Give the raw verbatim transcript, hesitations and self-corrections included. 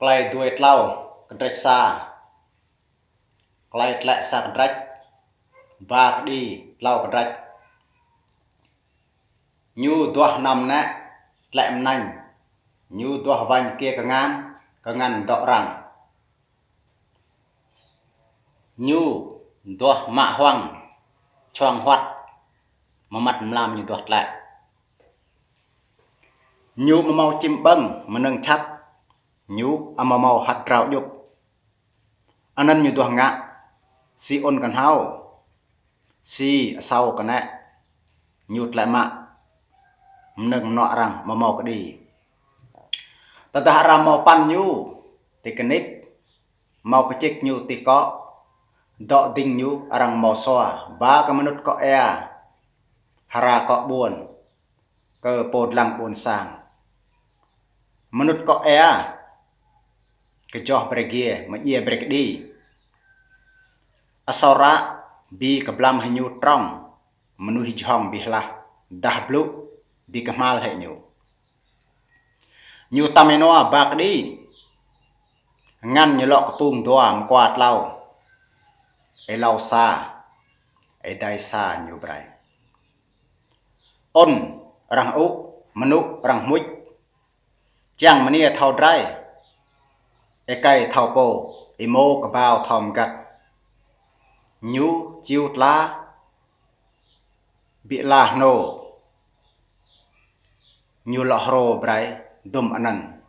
Klei dua tlâo kdrêč sa. Klei tlĕ sa kdrêč, ba kđi tlâo kdrêč. Ñu duah nao mnĕ, tlĕ mnêñ. Ñu duah wañ kiê kngan, kngan dŏ răng. Ñu duah mă huăng, čhuang huăt, mmăt mlam ñu duah tlĕ. Ñu amâo mâo čĭm ƀơ̆ng mnơ̆ng čhăt, ñu amâo mâo hăt drao djŭp. Anăn ñu duah ngă, si ŭn knhâo, si asâo knĕ, ñu tlĕ mă, mnơ̆ng mnuă arăng amâo mâo kđi. Tơdah arăng mâo păn ñu ti knik, mâo kčĭk ñu ti kŏ, dŏ dĭng ñu arăng mâo sua, ba kơ mnŭt kŏ êa, hra kŏ ƀuôn, kơ pô dlăng ƀuôn sang. Mnŭt kŏ êa, kjoh brei giê, mdjiê brei kđi. Asâo ră, bi kblam hĕ ñu trŏng, mnuih jhŏng bi hlah, dah blŭ, bi kmhal hĕ ñu. Ñu tăm ênua ba kđi, ngăn ñu lŏ kpŭng dua mkua tlâo, êlâo sa, êdei sa ñu brei. Ŭn arăng ŭ, mnŭ arăng hmuč, čiăng mniê thâo drei, êkei thâo pô, êmô kbao thâo mgăt. Ñu čiu tla, bi ala hnô, ñu lŏ hrô brei dŭm anăn.